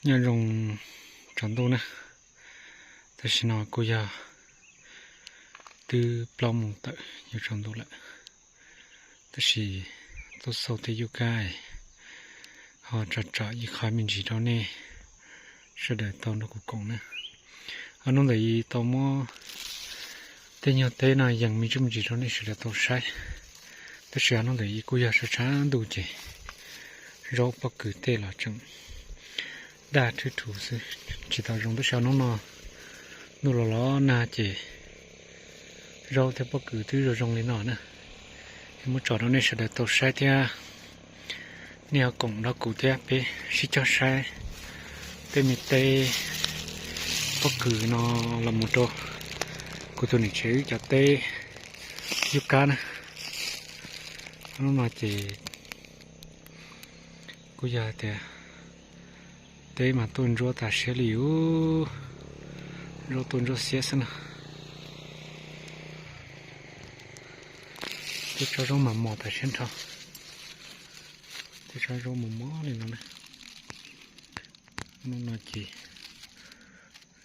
Nyob zoo tsaus ntuj na, tam sim no kuj yog twb plaub moos tawm yuav tsaus ntuj lawm, tab sis tuaj xauj tej yuj kab ho tsom tsom ib qho me ntsis rau nej sawv daws tau nrog kuv koom na. Ob hnub ntawd tau muab tej nyuag teb no yees me ntsis me ntsis rau nej sawv daws tau saib, tab sis ob hnub ntawd kuj yog sab sab ntuj ces zaub pob kws tej los tseem daj thwb thuv xwb, tsis tau zoo. Tab sis ob hnub no ntuj los los nag ces zaub thiab pob kws twb zoo zoo li no na. Muab tsom rau nej sawv daws tau saib thiab nej ho koom nrog kuv thiab peb sib cog saib tej me teb pob kws no los mus rau kuv tus niam tsev wb cov teb yuj kab na. Hnub no ces kuj yog tias teb mas tuaj ntsuab tas siab li ub, zaub tuaj ntsuab xiab xwb na. Tej tsob zaub mas mos tas siab nrho, tej tsob zaub mos mos li no na. Hnub no ces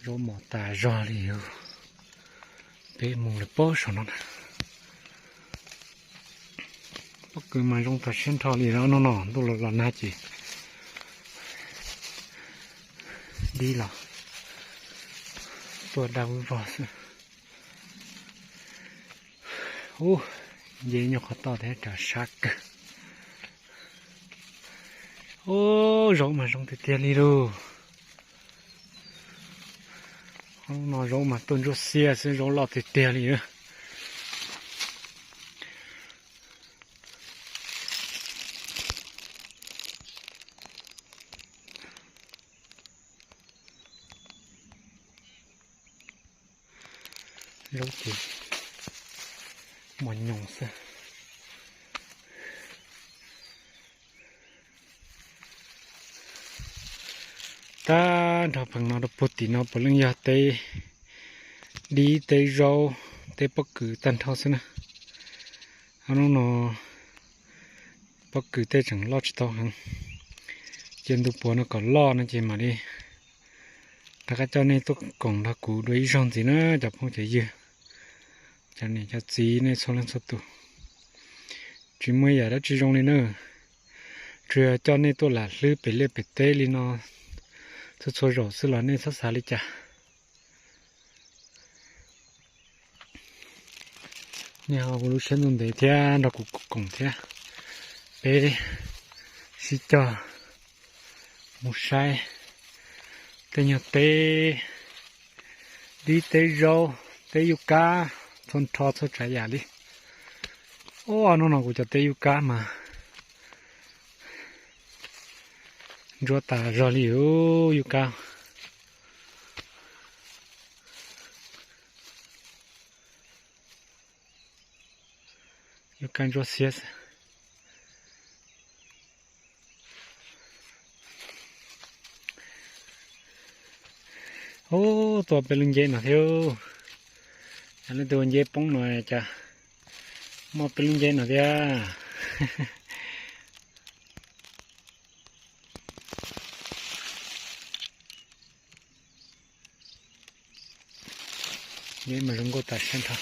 zaub mos tas zog li os. Peb mus lawm pob saum no na. Pob kws mas zoo tas siab nrho li os. Hnub no ntuj los los nag ces dib los tuaj daj vog xwb. Ub, nce nyuag qhov toj thiab rav sab kawg. Ub, zaub mas zoo tiag tiag li lauj. Hnub no zaub mas tuaj ntsuab xiab xwb, zaub loj tiag tiag li. Zaub ces mos nyoos xwb. Tag nrho pheem no rau puag tim no puav leej yog teb dib teb zaub teb pob kws tag nrho xwb na. Ob hnub no pob kws tej tseem loj tsis tau heev, ces ntu puav no kom loj no ces mam li rov qab coj nej tuaj koom nrog kuv dua ib zaug ntxiv na cov phooj cov ywg, cov niam cov txiv nej txhua leej txhua tus. Tsis muaj yam dab tsi zoo li na, tsuas yog coj nej tuaj lam hlwb pem liaj pem teb li no txhua txhua zaus xwb los nej txhob xav li cas. Nej ho ua lub siab ntuj ntev thiab nrog kuv koom thiab, peb sib cog mus saib tej nyuag teb dib teb zaub teb yuj kab txhua nrho txhua tsav yam li. Ub, hnub no kuv cov teb yuj kab mas ntsuab tas zog li os, yuj kab. Yuj kab ntsuab xiab xwb. Ub, tuaj peb lub nceb no thiab. Yog leej twg ua nceb poob no cas muaj peb lub nceb no thiab. Nceb mas zoo nkauj tas siab nrho.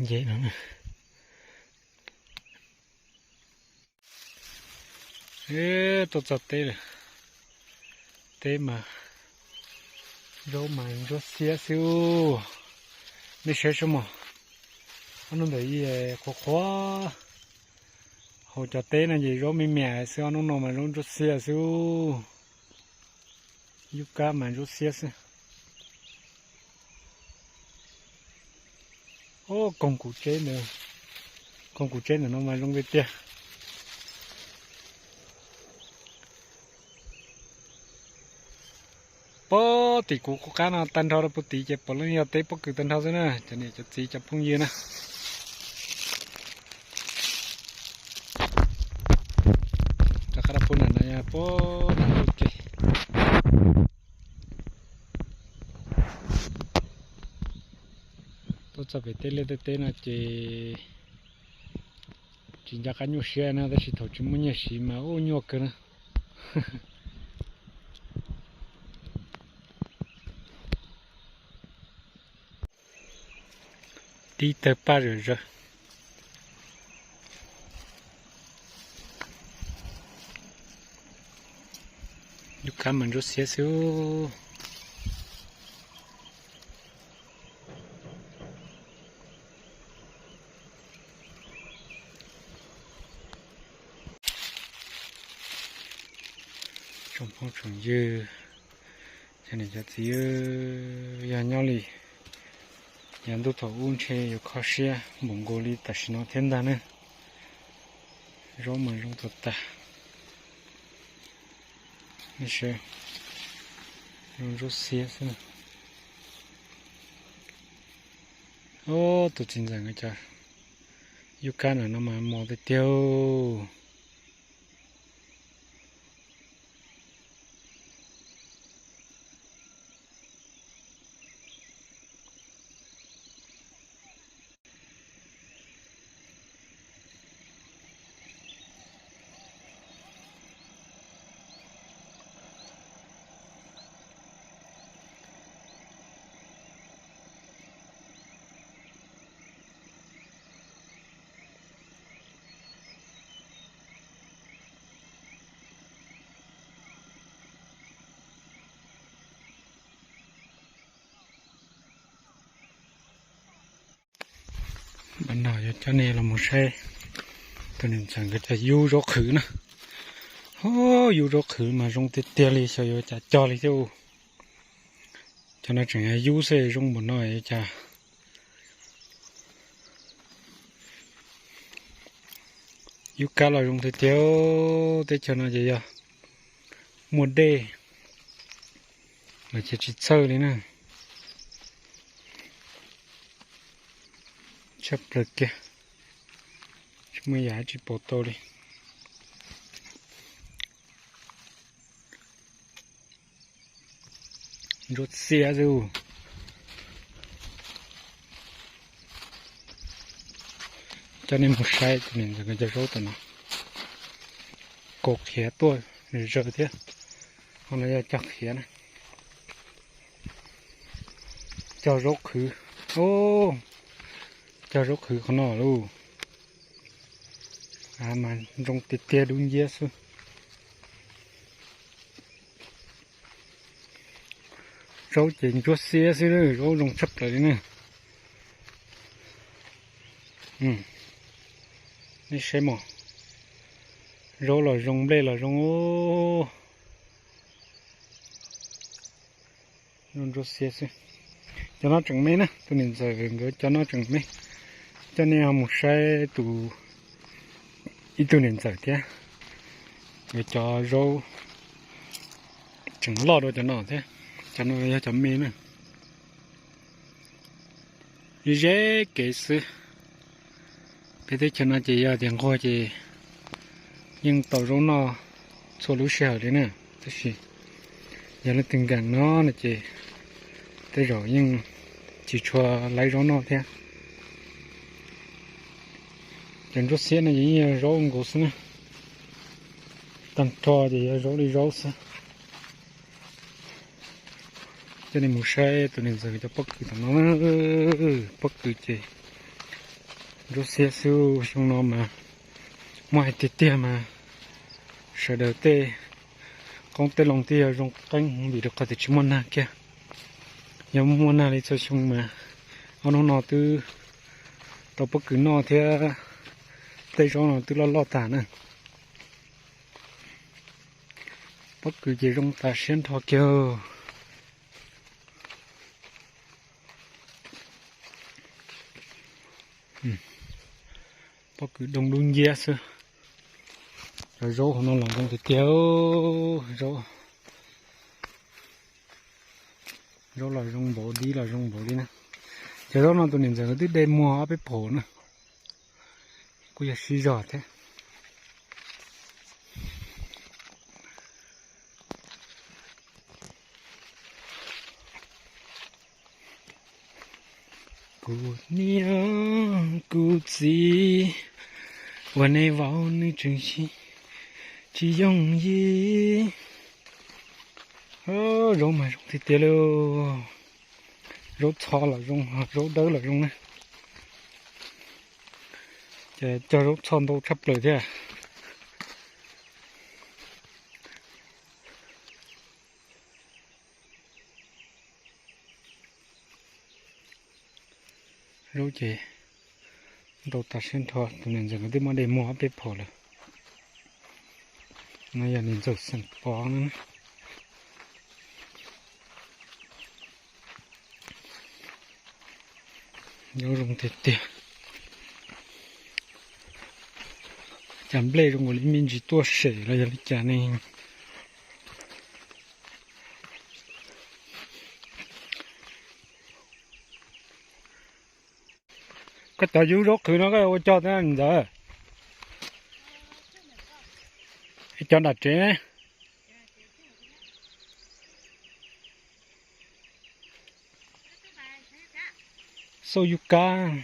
Nceb no, tuaj txog teb lawm. Teb mas zaub mas ntsuab xiab xwb. Nej saib seb mog, ob hnub ntawd qhuav qhuav, hauv cov teb no ces zaub me me xwb, ob hnub no mas zaub ntsuab xiab xwb. Yuj kab mas ntsuab xiab xwb. Ub, koog kuv teb ntawd, koog kuv teb ntawm no mas zoo tiag tiag. Puag tim kuv qub qab no tag nrho rau puag tid ces puav leej yog teb pob kws tag nrho xwb na cov niam cov txiv cov phooj ywg na. Rov qab rau puag nram no, puag nram ua ke. Tuaj txog pem tej liaj tej teb no ces Tsis nco qab nyuaj siab na, tab sis thaum tsis muaj nyiaj siv mas ua nyuaj kawg na. Tib tawg paj zom zaws. Yub kab mas ntsuab xiab xwb. Tsoom phooj tsoom ywg, cov niam cov txiv, yog nyob li yav ntuj thaum ub ntshe yuav kho siab npaum nkaus li tam sim no thiab ntag ne. Zaub mas zoo tag tag. Nej saib, zoo ntsuab xiab xwb. Ob, tus txiv ntxawm nkawd cov yub kab no mas mos tiag tiag. Npaj no yuav coj nej los mus saib tus niam ntxawm nkawd cov yub zaub qhwv na. Ho, yub zaub qhwv mas zoo tiag tiag li, xyov yuav cas cog li thiab. Cov no tseem yog yub xwb zoo npaum no cas. Yub kab los zoo tiag tiag. Teb chaws no ces yog muaj dej mas ces tsis txhawj li na. Tshaj plaws kiag, tsis muaj yam tsis pom tau li. Ntsuab xiab xwb. Coj nej mus saib tus niam ntxawm nkawd cov zaub tam no, kaus qhiav tuaj zaws thiab. Qhov no yog cog qhiav na, cog zaub qhwv. Cog zaub qhwv qhov no lauj. Mas zoo tiag tiag dub nciab xwb. Zaub ces ntsuab xiab xwb, zaub zoo tshaj plaws li na. Nej saib mog, zaub los zoo, nplej los zoo. Zoo ntsuab xiab xwb. Cov no tseem me na, tus niam ntxawm nkawd cov no tseem me. Coj nej mus saib tus, ib tug niam ntxawm thiab, nkawd cov zaub tseem loj dua cov no thiab. Cov no yog cov me na. Ze kev xwb. Peb teb chaws no ces yog tias nquag ces yeej tau zaub noj txhua lub sij hawm li na, tab sis yog leej twg nkees no no ces tej zaum yeej tsis tshua laib zaub noj thiab. Ces ntsuab xiab no ces yeej yog zaub nkaus xwb na, tag nrho ces yog zaub li zaub xwb. Coj nej mus saib tus niam ntxawm cov pob kws tom no, pob kws ces ntsuab xiab xwb. Xyoo no mas muaj hais tiag tiag mas sawv daws tej qoob tej loo twb yog zoo qeeb vim rau qhov tias tsis muaj nag kiag. Yog muaj nag li txhua xyoo mas ob hnub no twb tau pob kws noj thiab, tej zaub no twb loj loj tag na. Pob kws ces zoo tas siab nrho kiag. Pob kws doo dub nciab xwb. Cov zaub hauv no los zoo tiag tiag. Zaub, zaub los zoo npaum, dib los zoo npaum li na. Cov zaub no tus niam ntxawm twb de muag ob peb phaum na, kuj yog siv zog thiab. Kuv niam kuv txiv, Ua nej vauv nws tseem tsis yooj yim. Zaub mas zoo tiag tiag li. Zaub txho los zoo, zaub dawb los zoo na. Ces cog zaub txho ntau tshaj plaws thiab. Zaub ces ntau tas siab nrho, tus niam ntxawm nkawd twb muab de muag ob peb phom lawm. No yog niam ntxawm xeem Pov no. Zaub zoo tiag tiag. Cas nplej zoo nkaus li me ntsis tuaj sem los yog li cas ne. Koj cov yub zaub qhwv no koj ua cog ntawd. Cov nram tsev ne. Xauj yub kab.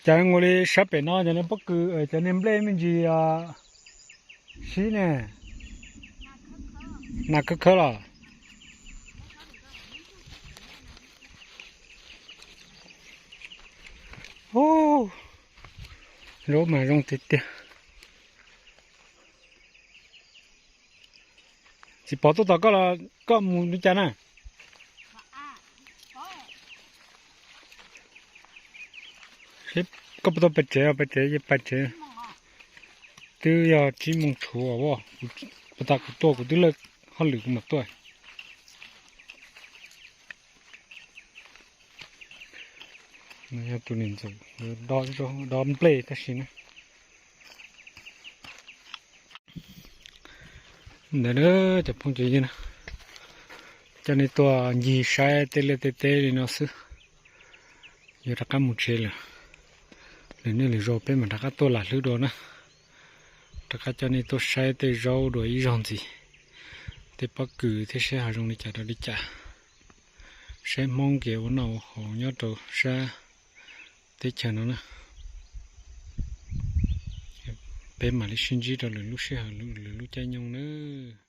Cas ua li sab pem no cov niag pob kws, cov niag nplej me ntsis sib ne. Nas khawb khawb los. Zaub mas zoo tiag tiag. Txiv Pov tuaj tos koj los koj mus li cas na? Koj puas tau pais tsev? Pais tsev, pais tsev. Twb yog tsib moos tshuav as. Puas tas kuv tuaj kuv twb lawj hauj lwm kuv mam tuaj. Yog tus niam ntxawm do nplej tab sis na. Ntawd cov phooj ywg, coj nej tuaj ncig saib tej liaj tej teb li no xwb. Yuav rov qab mus tsev lawm. Lwm hnub lwm zaus peb mam rov qab tuaj lam hlwb dua na. Rov qab coj nej tuaj saib tej zaub dua ib zaug ntxiv, tej pob kws thiab seb ho zoo li cas rau li cas. Saib Hmoob kiag ua noj ua haus nyob rau sab teb chaws no na. Peb mam li sib ntsib rau lwm lub sij hawm, lwm lub caij nyoog nawb.